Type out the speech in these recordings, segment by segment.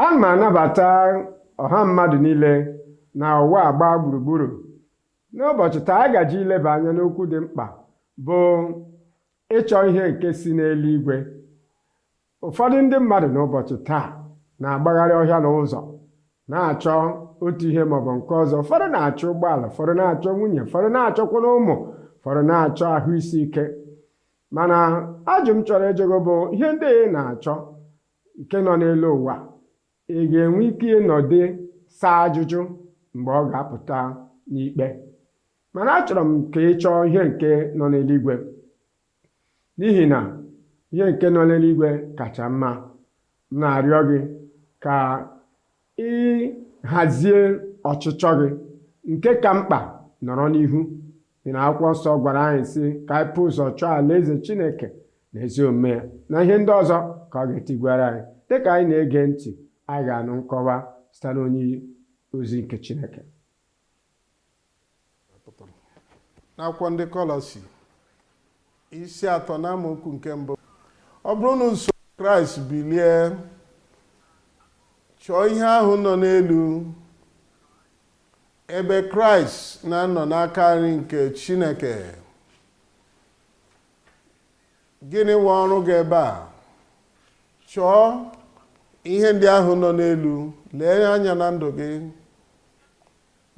Ana m anabata ọha mmadụ niile na ụwa gbaa gburugburu. N'ụbọchị taa, a gaji ileba anya n'okwu dị mkpa bụ ịchọ ihe nke si n'eluigwe. Ụfọdụ ndị mmadụ n'ụbọchị taa na-agbagharị ọhịa na ụzọ na-achọ otu ihe maọbụ nke ọzọ. Ụfọdụ na-achọ ụgbọala, ụfọdụ na-achọ nwunye, ụfọdụ na-achọkwa ụmụ, ụfọdụ na-achọ ahụ isi ike. Mana ajụ m chọrọ ịjụgụ bụ ihe ndị ị na-achọ nke nọ n'elu ụwa, ị ga-enwe ike ịnọdị saa ajụjụ mgbe ọ ga-apụta n'ikpe? Mana achọrọ m ka ị chọọ ihe nke nọ n'eluigwe, n'ihi na ihe nke nọ n'eluigwe kacha mma. M na-arịọ gị ka ị hazie ọchịchọ gị nke ka mkpa nọrọ n'ihu. Dị na akwụkwọ nsọ gwara anyị sị ka anyị pụ ụzọ chọọ alaeze Chineke na ezi omume ya, na ihe ndị ọzọ ka ọ ga-etigwara anyị. Dịka anyị na-ege ntị, anyị ga-anụ nkọwa site n'onye ozi nke Chineke. N'akwụkwọ ndị Kọlọsi isi 3 na amaokwu nke mbụ, ọ bụrụ na usoro Kraịst bilie, chọọ ihe ahụ nọ n'elu, ebe Kraịst na-anọ n'aka nri nke Chineke. Gịnị wụ ọrụ gị ebe a? Chọọ ihe ndị ahụ nọ n'elu. Lee anya na ndụ gị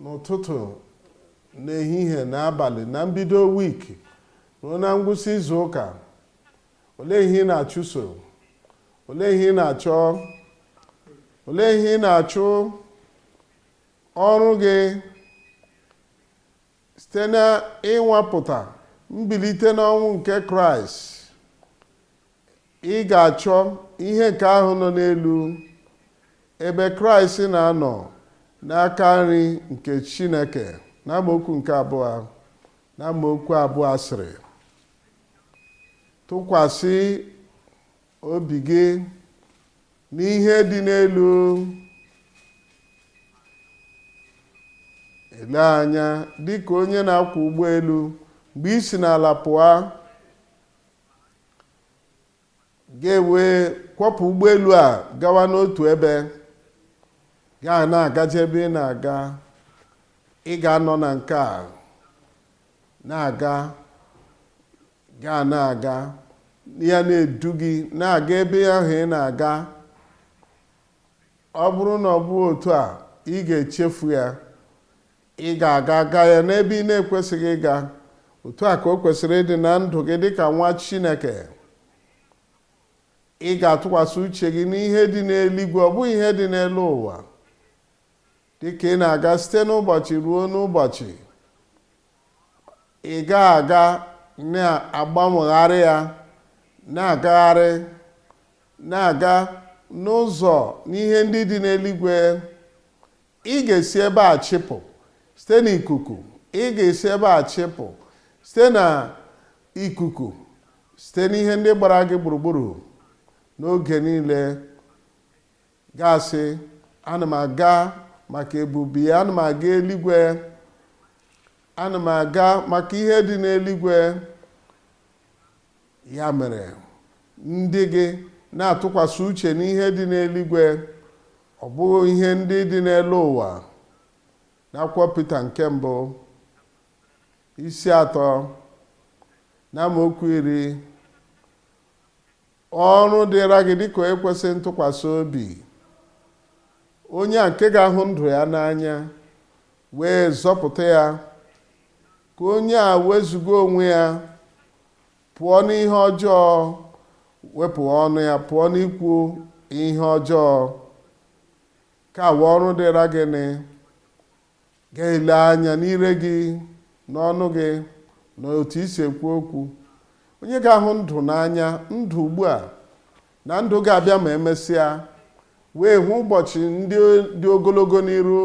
n'ụtụtụ, n'ehihie, n'abalị, na mbido wiiki ruo na ngwụsị izu ụka. Olee ihe ị na-achụso? Olee ihe ị na-achọ? Olee ihe ị na-achụ? Ọrụ gị site na ịnwapụta mbilite n'ọnwụ nke Kraịst, ị ga-achọ ihe nke ahụ nọ n'elu, ebe Kraịst na-anọ n'aka nri nke Chineke. Na amaokwu nke abụọ, na amaokwu abụọ sịrị, tụkwasị obi gị n'ihe dị n'elu. Ele anya dịka onye na-akwọ ụgbọelu mgbe i si n'ala pụọ, ga-ewe kwọpụ ụgbọelu a gawa n'otu ebe, gaa na-agaje ebe ị na-aga. Ị ga-anọ na nke a na-aga, gaa na-aga, ya na-edu gị na-aga ebe ahụ ị na-aga. Ọ bụrụ na ọ bụghị otu a, ị ga-echefu ya. Ị ga-aga gaa ya n'ebe ị na-ekwesịghị ịga. Otu a ka o kwesịrị ịdị na ndụ gị dịka nwa Chineke. Ị ga-atụkwasị uche gị n'ihe dị n'eluigwe, ọ bụghị ihe dị n'elu ụwa. Dịka ị na-aga site n'ụbọchị ruo n'ụbọchị, ị ga-aga na-agbanwegharị ya, na-agagharị, na-aga n'ụzọ n'ihe ndị dị n'eluigwe. Ị ga-esi ebe a chịpụ site n'ikuku, ị ga-esi ebe a chịpụ site na ikuku, site n'ihe ndị gbara gị gburugburu n'oge niile. Gasị, ana m aga maka ebube ya, ana m aga eluigwe, ana m aga maka ihe dị n'eluigwe. Ya mere ndị gị na-atụkwasị uche n'ihe dị n'eluigwe, ọ bụghị ihe ndị dị n'elu ụwa. N'akwụkwọ Pita nke mbụ isi 3 na amaokwu 10, ọrụ dịra gị dịka onye kwesịrị ntụkwasị obi, onye a nke ga-ahụ ndụ ya n'anya wee zọpụta ya, ka onye a wezuga onwe ya pụọ n'ihe ọjọọ, wepụ ọnụ ya pụọ n'ikwu ihe ọjọọ. Ka wee ọrụ dịra gịnị? Ga-ele anya n'ire gị, n'ọnụ gị, na otu i si ekwu okwu. Onye ga-ahụ ndụ n'anya, ndụ ugbu a na ndụ ga-abịa ma emesịa, wee hụ ụbọchị ndị dị ogologo n'iru,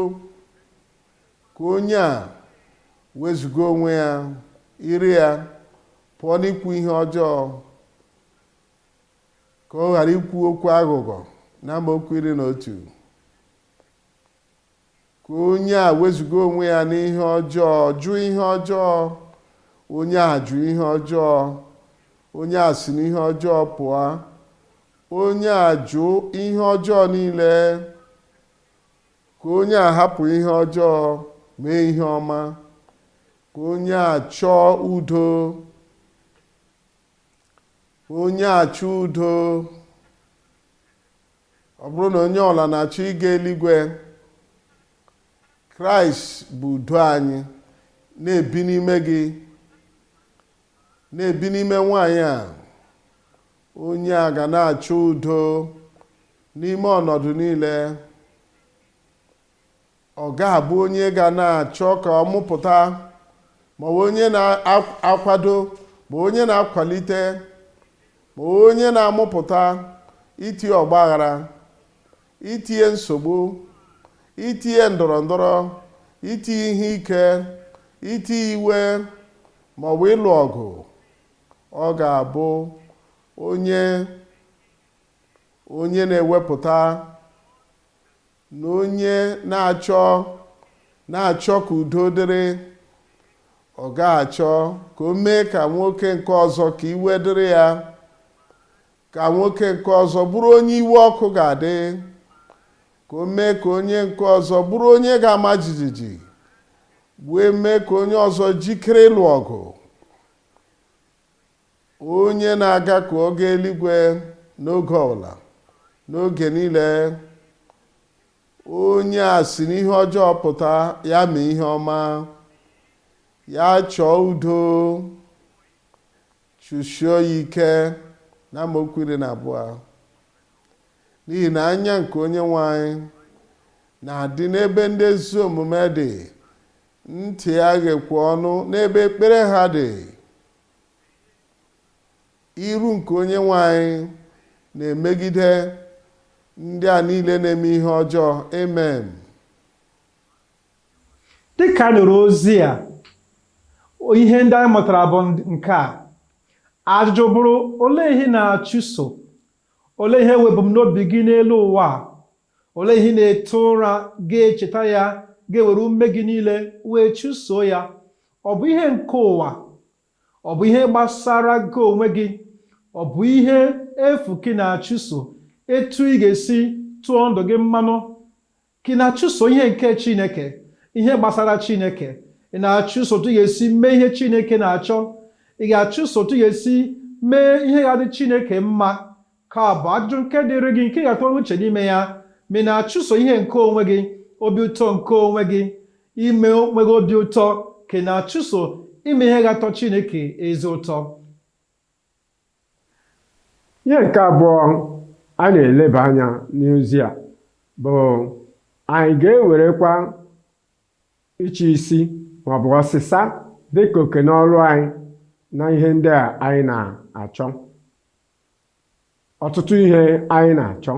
ka onye a wezuga onwe ya, ire ya pụọ n'ikwu ihe ọjọọ, ka ọ ghara ikwu okwu aghụghọ. Na amaokwu 11, ka onye a wezuga onwe ya n'ihe ọjọọ, jụ ihe ọjọọ. Onye a jụ ihe ọjọọ, onye a si n'ihe ọjọọ pụọ, Onye a jụ ihe ọjọọ niile, ka onye a hapụ ihe ọjọọ mee ihe ọma, ka onye a chọọ udo, ka onye a chọọ udo. Ọ bụrụ na onye ọla na-achọ ịga eluigwe, Kraịst bụ udo anyị na-ebi n'ime gị, na-ebi n'ime nwaanyị a. Onye a ga na-achọ udo n'ime ọnọdụ niile. Ọ ga-abụ onye ga na-achọ ka ọ mụpụta, ma ọ bụ onye na-akwado, ma onye na-akwalite, ma onye na-amụpụta itinye ọgbaghara, itinye nsogbu, itinye ndọrọ ndọrọ, itinye ihe ike, itinye iwe, ma ọ bụ ịlụ ọgụ. Ọ ga-abụ onye na-ewepụta na onye na-achọ ka udo dịrị. Ọ ga-achọ ka o mee ka nwoke nke ọzọ ka iwe dịrị ya, ka nwoke nke ọzọ bụrụ onye iwe ọkụ ga-adị, ka o mee ka onye nke ọzọ bụrụ onye ga-ama jijiji, wee mee ka onye ọzọ jikere ịlụ ọgụ. Onye na-aga ka ọ gaa eluigwe n'oge ọbụla, n'oge niile, onye a si n'ihe ọjọọ pụta, ya mee ihe ọma, ya chọọ udo, chụsio ya ike. Na amaokwu 12, n'ihi na anya nke onye nwe anyị na-adị n'ebe ndị ezi omume dị, ntị ya ghekwa ọnụ n'ebe ekpere ha dị. Iru nke onye nwe anyị na-emegide ndị a niile na-eme ihe ọjọọ. Amen. Dịka a nụrụ ozi a, ihe ndị anyị mụtara bụ nke a. Ajụjụ bụrụ, olee ihe na-achụso? Olee ihe wụ ebumnobi gị n'elu ụwa a? Olee ihe na-eto ụra ga-echeta ya, ga-ewere ume gị niile wee chụsoo ya? Ọ bụ ihe nke ụwa? Ọ bụ ihe gbasara gị onwe gị? Ọ bụ ihe efu ka ị na-achụso, etu ị ga-esi tụọ ndụ gị mmanụ? Ka ị na-achụso ihe nke Chineke, ihe gbasara Chineke? Ị na-achụso otu ị ga-esi mee ihe Chineke na-achọ? Ị ga-achụso otu ị ga-esi mee ihe ga-adị Chineke mma? Ka bụ ajụjụ nke dịrị gị, nke ị ga-atụgharị uche n'ime ya. Ma ị na-achụso ihe nke onwe gị, obi ụtọ nke onwe gị, ime onwe gị obi ụtọ, ka ị na-achụso ime ihe ga-atọ Chineke ezi ụtọ? Ihe nke abụọ a na-eleba anya n'ozi a bụ, anyị ga-ewerekwa ịchị isi maọbụ ọsịsa dịka oke n'ọrụ anyị na ihe ndị a anyị na-achọ. Ọtụtụ ihe anyị na-achọ,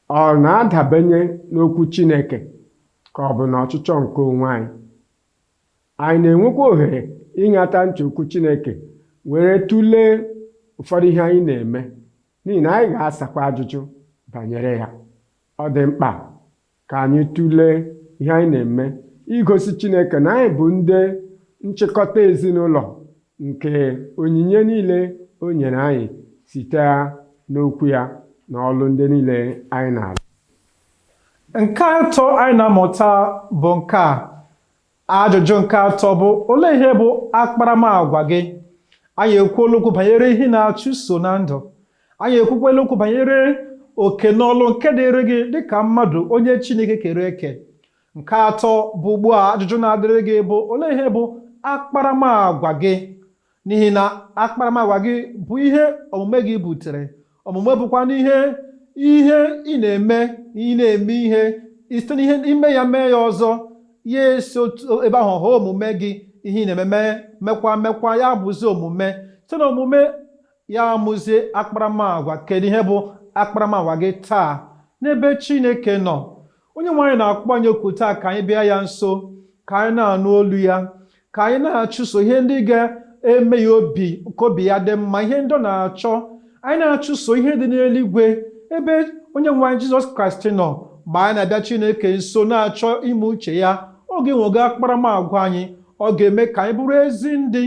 ọ na-adabanye n'okwu Chineke ka ọ bụ n'ọchịchọ nke onwe anyị? Anyị na-enwekwa ohere ịṅata ntị okwu Chineke were tụlee ụfọdụ ihe anyị na-eme, n'ihi na anyị ga-asakwa ajụjụ banyere ya. Ọ dị mkpa ka anyị tụlee ihe anyị na-eme igosi Chineke na anyị bụ ndị nchịkọta ezinụlọ nke onyinye niile o nyere anyị site n'okwu ya na ọlụ ndị niile anyị na-alụ. Nke atọ anyị na-amụta bụ nke a. Ajụjụ nke atọ bụ, olee ihe bụ akparamagwa gị? Anyị ekwuola okwu banyere ihe na-achụso na ndụ. Anyị ekwukwela okwu banyere oke n'ọlụ nke dịrị gị dịka mmadụ onye Chineke kere eke. Nke atọ bụ ugbu a, ajụjụ na-adịrị gị bụ, olee ihe bụ akparamagwa gị? N'ihi na akparamagwa gị bụ ihe omume gị butere. Omume bụkwa n'ihe ihe ị na-eme, ị na-eme ihe site n'ihe ime ya mee ya ọzọ, ya esi otu ebe ahụ hụ omume gị. Ihe ị na-eme mekwa mekwa ya bụzi omume. Site na omume ya amụzie akparamagwa. Kedu ihe bụ akparamagwa gị taa n'ebe Chineke nọ? Onye nwe anyị na-akpọ anyị oku taa ka anyị bịa ya nso, ka anyị na-anụ olu ya, ka anyị na-achụso ihe ndị ga-eme ya obi ka obi ya dị mma, ihe ndị ọ na-achọ. Anyị na-achụso ihe dị n'eluigwe ebe onye nwe anyị Jizọs Kraịst nọ. Mgbe anyị na-abịa Chineke nso na-achọ ime uche ya, ọ ga-enwega akparamagwa anyị, ọ ga-eme ka anyị bụrụ ezi ndị.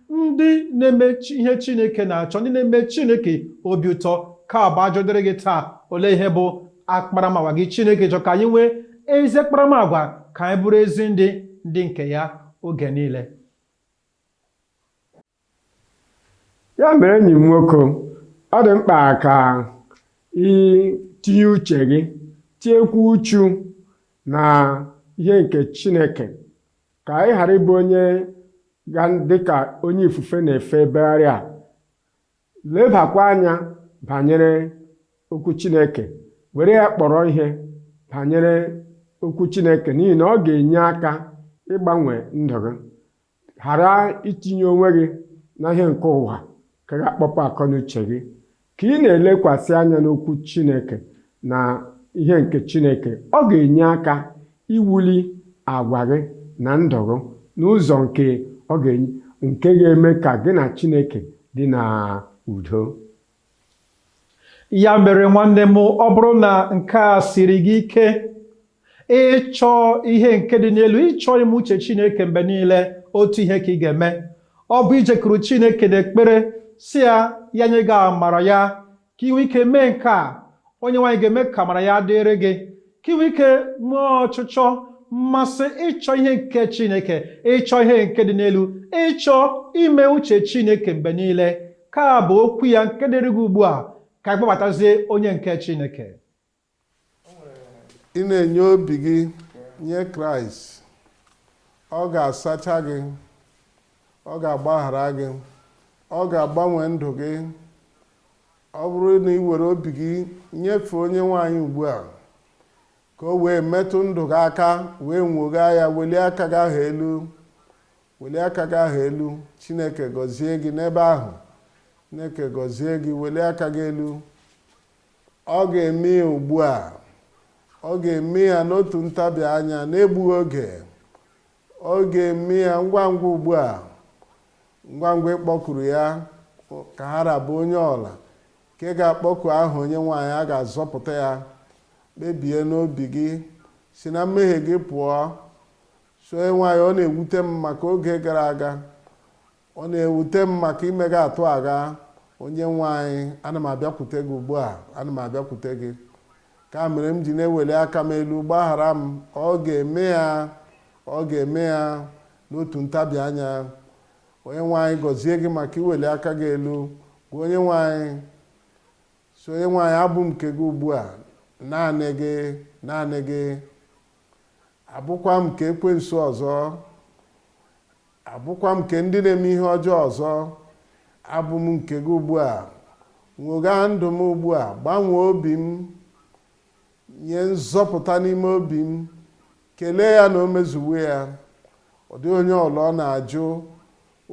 Ndị na-eme ihe Chineke na-achọ, ndị na-eme Chineke obi ụtọ. Ka bụ ajụ dịrị gị taa: olee ihe bụ akparamagwa gị? Chineke chọrọ ka anyị nwee ezi akparamagwa, ka anyị bụrụ ezi ndị nke ya oge niile. Ya mere, enyi m nwoke, ọ dị mkpa ka ị tinye uche gị, tinyekwa uchu na ihe nke Chineke, ka ị ghara ịbụ onye ga dịka onye ifufe na-efe ebegharị. A lebakwa anya banyere okwu Chineke, were ya kpọrọ ihe banyere okwu Chineke, n'ihi na ọ ga-enye aka ịgbanwe ndụ gị. Ghara itinye onwe gị na ihe nke ụwa ka ga-akpọpụ akọ na uche gị. Ka ị na-elekwasị anya n'okwu Chineke na ihe nke Chineke, ọ ga-enye aka iwuli agwa gị na ndụ gị n'ụzọ nke ọ ga-enye, nke ga-eme ka gị na Chineke dị na udo. Ya mere, nwanne m, ọ bụrụ na nke a siri gị ike, ịchọ ihe nke dị n'elu, ịchọ ime uche Chineke mgbe niile, otu ihe ka ị ga-eme. Ọ bụ ijekuru Chineke n'ekpere, si ya ya nye gị amara ya ka ị nwee ike mee nke a. Onye nwaanyị ga-eme ka amara ya dịrị gị, ka ị nwee ike nwee ọchịchọ, mmasị ịchọ ihe nke Chineke, ịchọ ihe nke dị n'elu, ịchọ ime uche Chineke mgbe niile. Ka bụ okwu ya nke dịrị gị ugbu a. Ka anyị kpọbatazie onye nke Chineke. Ị na-enye obi gị nye Kraịst, ọ ga-asacha gị, ọ ga-agbaghara gị, ọ ga-agbanwe ndụ gị. Ọ bụrụ na ị were obi gị nyefee onye nwaanyị ugbu a, ka o wee metụ ndụ gị aka, wee nwogha ya, welie aka gị ahụ elu, welie aka gị ahụ elu. Chineke gọzie gị n'ebe ahụ. Chineke gọzie gị. Welie aka gị elu. Ọ ga-eme ya ugbu a. Ọ ga-eme ya n'otu ntabi anya, na-egbughị oge. Ọ ga-eme ya ngwa ngwa ugbu a, ngwa ngwa ịkpọkuru ya. Ka ha rabụ onye ọla nke ga-akpọku aha onye nwaanyị, a ga-azọpụta ya. Kpebie n'obi gị, si na mmehie gị pụọ. So onye nwaanyị, ọ na-ewute m maka oge gara aga, ọ na-ewute m maka ime gị atụ agha. Onye nwaanyị, ana m abịakwute gị ugbu a, ana m abịakwute gị. Ka mere m ji na-eweli aka m elu, gbaghara m. Ọ ga-eme ya, ọ ga-eme ya n'otu ntabi anya. Onye nwaanyị gọzie gị maka iweli aka gị elu. Gwa onye nwaanyị, so onye nwaanyị, abụ m nke gị ugbu a, naanị gị, naanị gị. Abụkwa m nke ekwensu ọzọ, abụkwa m nke ndị na-eme ihe ọjọọ ọzọ. Abụ m nke gị ugbu a. Nwogha ndụ m ugbu a, gbanwee obi m, nye nzọpụta n'ime obi m. Kelee ya na o mezuwo ya. Ọ dịghị onye ọla ọ na-ajụ.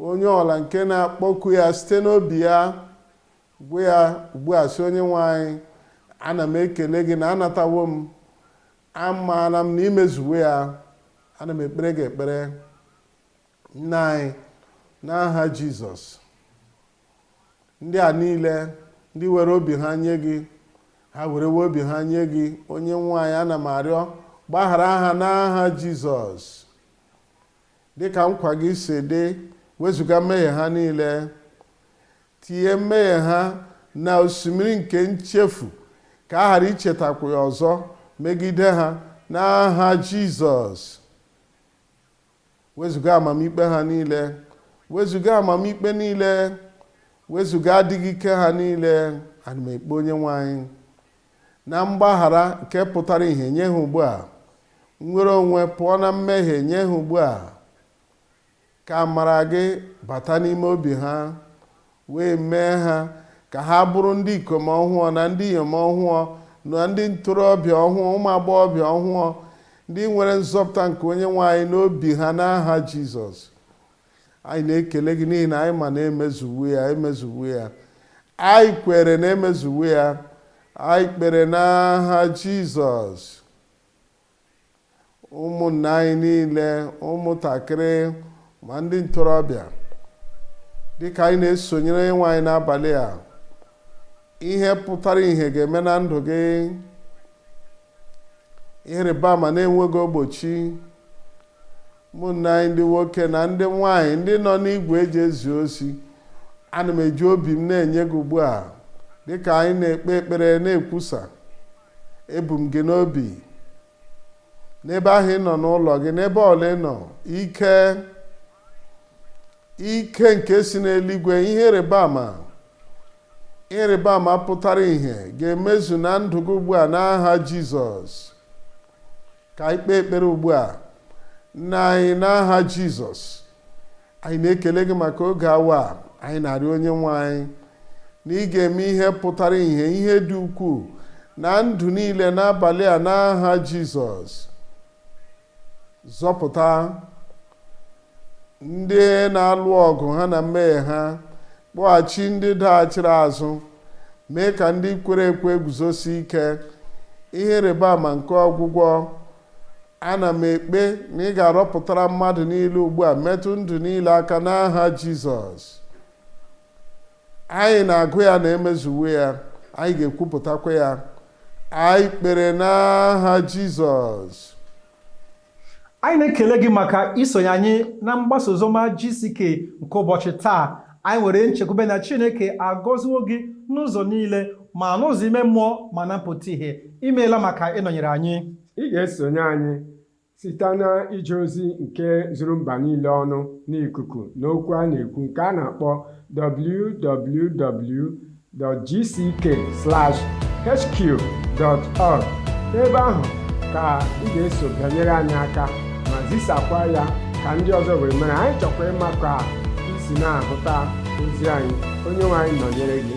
Onye ọla nke na-akpọku ya site n'obi ya, gwa ya ugbu a, sị, onye nwe anyị, ana m ekele gị na anatawo m, amaara m na imezuwo ya. Ana m ekpere gị ekpere. Nna anyị, n'aha Jizọs, ndị a niile ndị were obi ha nye gị, ha werewe obi ha nye gị. Onye nwe anyị, ana m arịọ, gbaghara ha n'aha Jizọs, dịka nkwa gị si dị. Wezụga mmehie ha niile, tinye mmehie ha na osimiri nke nchefu, ka a ghara ichetakwa ya ọzọ megide ha n'aha Jizọs. Wezụga amamikpe ha niile, wezụga amamikpe niile, wezụga adịghị ike ha niile. Ana m ekpe, onye nwe anyị, na mgbaghara nke pụtara ìhè nye ha ugbu a, nnwere onwe pụọ na mmehie nye ha ugbu a, ka amara gị bata n'ime obi ha, wee mee ha ka ha bụrụ ndị ikom ọhụụ na ndị inyom ọhụụ na ndị ntorobịa ọhụụ, ụmụ agbọghọbịa ọhụụ, ndị nwere nzọpụta nke onye nwe anyị n'obi ha n'aha Jizọs. Anyị na-ekele gị n'ihi na anyị ma na emezuwo ya, emezuwo ya. Anyị kwere na emezuwo ya. Anyị kpere n'aha Jizọs. Ụmụnna anyị niile, ụmụntakịrị ma ndị ntorobịa, dịka anyị na-esonyere onye nwe anyị n'abalị a, ihe pụtara ihe ga-eme na ndụ gị, ihe ịrịba ama na-enweghị ogbochi. Ụmụnne anyị ndị nwoke na ndị nwanyị ndị nọ n'igwe eji ezi ozi, ana m eji obi m na-enye gị ugbu a dịka anyị na-ekpe ekpere na-ekwusa. Ebu m gị n'obi n'ebe ahụ ị nọ n'ụlọ gị, n'ebe ọla ị nọ. Ike, ike nke si n'eluigwe, ihe ịrịba ama, ịrịba ama pụtara ìhè ga-emezu na ndụ gị ugbu a n'aha Jizọs. Ka anyị kpee ekpere ugbu a. Nna anyị, n'aha Jizọs, anyị na-ekele gị maka oge awa a. Anyị na-arịọ onye nwe anyị na ị ga-eme ihe pụtara ìhè, ihe dị ukwuu na ndụ niile n'abalị a n'aha Jizọs. Zọpụta ndị na-alụ ọgụ ha na mmehie ha, kpọghachi ndị daghachiri azụ, mee ka ndị kwere ekwe guzosi ike. Ihe ịrịba ama nke ọgwụgwọ, ana m ekpe na ị ga-arọpụtara mmadụ niile ugbu a, metụ ndụ niile aka n'aha Jizọs. Anyị na-agụ ya na emezuwe ya, anyị ga-ekwupụtakwa ya. Anyị kpere n'aha Jizọs. Anyị na-ekele gị maka isonye anyị na mgbasa oziọma GCK nke ụbọchị taa. Anyị nwere nchekwube na Chineke agọziwo gị n'ụzọ niile, ma n'ụzọ ime mmụọ ma na mpụta ihe. Imeela maka ịnọnyere anyị. Ị ga-esonye anyị site na ije ozi nke zuru mba niile ọnụ n'ikuku n'okwu a na-ekwu nke a na-akpọ www.gck/hq.org. N'ebe ahụ ka ị ga-eso bịanyere anyị aka ma zisakwa ya ka ndị ọzọ wee mara. Anyị chọkwa ịma ka isi na-ahụta ozi anyị. Onye nwe anyị nọnyere gị.